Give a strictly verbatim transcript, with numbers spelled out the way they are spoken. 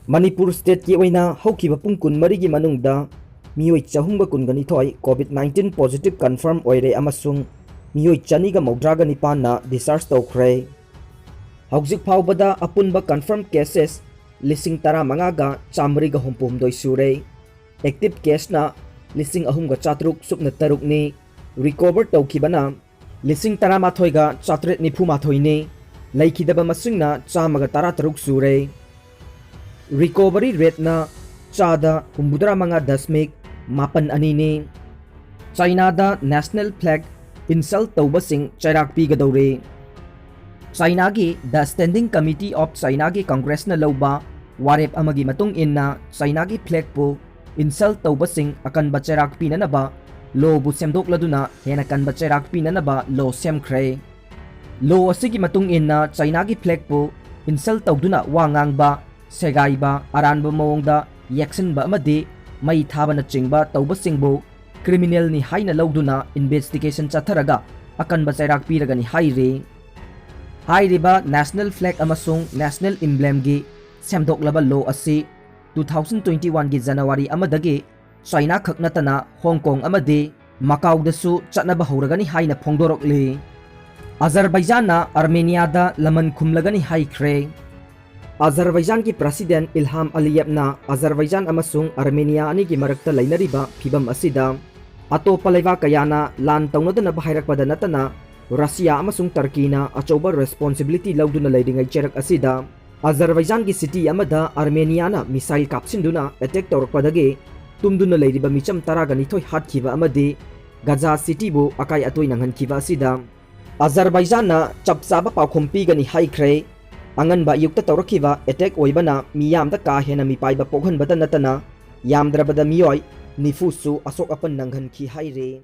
ꯃꯅꯤꯄꯨꯔ stateꯀꯤ ꯑꯣꯏꯅ ꯍꯧꯈꯤꯕ ꯄꯨꯡ ꯀꯨꯟꯃꯔꯤꯒꯤ ꯃꯅꯨꯡꯗ ꯃꯤꯑꯣꯏ ꯆꯍꯨꯝꯒ ꯀꯨꯟꯒ ꯅꯤꯊꯣꯏ COVID nineteen positive confirm ꯑꯣꯏꯔꯦ ꯑꯃꯁꯨꯡ ꯃꯤꯑꯣꯏ ꯆꯅꯤꯒ ꯃꯧꯗ꯭ꯔꯥꯒ ꯅꯤꯄꯥꯟꯅ discharge ꯇꯧꯈ꯭ꯔꯦ꯫ ꯍꯧꯖꯤꯛ ꯐꯥꯎꯕꯗ ꯑꯄꯨꯟꯕ confirm cases ꯂꯤꯁꯤꯡ ꯇꯔꯥꯃꯉꯥꯒ ꯆꯥꯃꯔꯤꯒ ꯍꯨꯝꯐꯨꯍꯨꯝꯗꯣꯏ ꯁꯨꯔꯦ꯫ Active caseꯅ ꯂꯤꯁꯤꯡ ꯑꯍꯨꯝꯒ ꯆꯥꯇ꯭ꯔꯨꯛ ꯁꯨꯞꯅ ꯇꯔꯨꯛꯅꯤ꯫ Recover ꯇꯧꯈꯤꯕꯅ ꯂꯤꯁꯤꯡ ꯇꯔꯥꯃꯥꯊꯣꯏꯒ ꯆꯥꯇ꯭ꯔꯦꯠ ꯅꯤꯐꯨꯃꯥꯊꯣꯏꯅꯤ꯫ ꯂꯩꯈꯤꯗꯕ ꯃꯁꯤꯡꯅ ꯆꯥꯝꯃꯒ ꯇꯔꯥꯇꯔꯨꯛ ꯁꯨꯔꯦ꯫ Recovery rateꯅ ꯆꯥꯗ ꯍꯨꯝꯐꯨꯇꯔꯥ ꯃꯉꯥ ꯗꯁꯃꯤꯛ ꯃꯥꯄꯟ ꯑꯅꯤꯅꯤ꯫ ꯆꯥꯏꯅꯥꯗ national flag insult ꯇꯧꯕꯁꯤꯡ ꯆꯩꯔꯥꯛ ꯄꯤꯒꯗꯧꯔꯤ꯫ ꯆꯥꯏꯅꯥꯒꯤ The Standing Committee of Chinaꯒꯤ Congressꯅ ꯂꯧꯕ ꯋꯥꯔꯦꯞ ꯑꯃꯒꯤ ꯃꯇꯨꯡ ꯏꯟꯅ ꯆꯥꯏꯅꯥꯒꯤ flagꯄꯨ insult ꯇꯧꯕꯁꯤꯡ ꯑꯀꯟꯕ ꯆꯩꯔꯥꯛ ꯄꯤꯅꯅꯕ lawꯕꯨ ꯁꯦꯝꯗꯣꯛꯂꯗꯨꯅ ꯍꯦꯟꯅ ꯀꯟꯕ ꯆꯩꯔꯥꯛ ꯄꯤꯅꯅꯕ law ꯁꯦꯝꯈ꯭ꯔꯦ꯫ Law ꯑꯁꯤꯒꯤ ꯃꯇꯨꯡ ꯏꯟꯅ ꯆꯥꯏꯅꯥꯒꯤ flagꯄꯨ insult ꯇꯧꯗꯨꯅ ꯋꯥ ꯉꯥꯡꯕ, ꯁꯦꯒꯥꯏꯕ, ꯑꯔꯥꯟꯕ ꯃꯑꯣꯡꯗ ꯌꯦꯛꯁꯤꯟꯕ ꯑꯃꯗꯤ ꯃꯩ ꯊꯥꯕꯅꯆꯤꯡꯕ ꯇꯧꯕꯁꯤꯡꯕꯨ criminalꯅꯤ ꯍꯥꯏꯅ ꯂꯧꯗꯨꯅ investigation ꯆꯠꯊꯔꯒ ꯑꯀꯟꯕ ꯆꯩꯔꯥꯛ ꯄꯤꯔꯒꯅꯤ ꯍꯥꯏꯔꯤ꯫ ꯍꯥꯏꯔꯤꯕ national flag ꯑꯃꯁꯨꯡ national emblemꯒꯤ ꯁꯦꯝꯗꯣꯛꯂꯕ law ꯑꯁꯤ two thousand twenty oneꯒꯤ January ꯑꯃꯗꯒꯤ ꯆꯥꯏꯅꯥ ꯈꯛ ꯅꯠꯇꯅ ꯍꯣꯡ ꯀꯣꯡ ꯑꯃꯗꯤ ꯃꯀꯥꯎꯗꯁꯨ ꯆꯠꯅꯕ ꯍꯧꯔꯒꯅꯤ ꯍꯥꯏꯅ ꯐꯣꯡꯗꯣꯔꯛꯂꯤ꯫ ꯑꯖꯔꯕꯩꯖꯥꯟꯅ ꯑꯥꯔꯃꯦꯅꯤꯌꯥꯗ ꯂꯃꯟ ꯈꯨꯝꯂꯒꯅꯤ ꯍꯥꯏꯈ꯭ꯔꯦ꯫ ꯑꯖꯔꯕꯩꯖꯥꯟꯒꯤ President ꯏꯜꯍꯥꯝ ꯑꯂꯤꯌꯦꯚꯅ ꯑꯖꯔꯕꯩꯖꯥꯟ ꯑꯃꯁꯨꯡ ꯑꯥꯔꯃꯦꯅꯤꯌꯥ ꯑꯅꯤꯒꯤ ꯃꯔꯛꯇ ꯂꯩꯅꯔꯤꯕ ꯐꯤꯚꯝ ꯑꯁꯤꯗ ꯑꯇꯣꯞꯄ ꯂꯩꯕꯥꯛ ꯀꯌꯥꯅ ꯂꯥꯟ ꯇꯧꯅꯗꯅꯕ ꯍꯥꯏꯔꯛꯄꯗ ꯅꯠꯇꯅ ꯔꯁꯤꯌꯥ ꯑꯃꯁꯨꯡ ꯇꯔꯀꯤꯅ ꯑꯆꯧꯕ responsibility ꯂꯧꯗꯨꯅ ꯂꯩꯔꯤꯉꯩ ꯆꯩꯔꯛ ꯑꯁꯤꯗ ꯑꯖꯔꯕꯩꯖꯥꯟꯒꯤ city ꯑꯃꯗ ꯑꯥꯔꯃꯦꯅꯤꯌꯥꯅ missile ꯀꯥꯞꯁꯤꯟꯗꯨꯅ attack ꯇꯧꯔꯛꯄꯗꯒꯤ ꯇꯨꯝꯗꯨꯅ ꯂꯩꯔꯤꯕ ꯃꯤꯆꯝ ꯇꯔꯥꯒ ꯅꯤꯊꯣꯏ ꯍꯥꯠꯈꯤꯕ ꯑꯃꯗꯤ ꯒꯖꯥ cityꯕꯨ ꯑꯀꯥꯏ ꯑꯇꯣꯏ ꯅꯪꯍꯟꯈꯤꯕ ꯑꯁꯤꯗ ꯑꯖꯔꯕꯩꯖꯥꯟꯅ ꯆꯞ ꯆꯥꯕ ꯄꯥꯎꯈꯨꯝ ꯄꯤꯒꯅꯤ ꯍꯥꯏꯈ꯭ꯔꯦ꯫ ꯑꯉꯟꯕ ꯑꯌꯨꯛꯇ ꯇꯧꯔꯛꯈꯤꯕ attack ꯑꯣꯏꯕꯅ ꯃꯤꯌꯥꯝꯗ ꯀꯥ ꯍꯦꯟꯅ ꯃꯤꯄꯥꯏꯕ ꯄꯣꯛꯍꯟꯕꯇ ꯅꯠꯇꯅ ꯌꯥꯝꯗ꯭ꯔꯕꯗ ꯃꯤꯑꯣꯏ ꯅꯤꯐꯨꯁꯨ ꯑꯁꯣꯛ ꯑꯄꯟ ꯅꯪꯍꯟꯈꯤ ꯍꯥꯏꯔꯤ꯫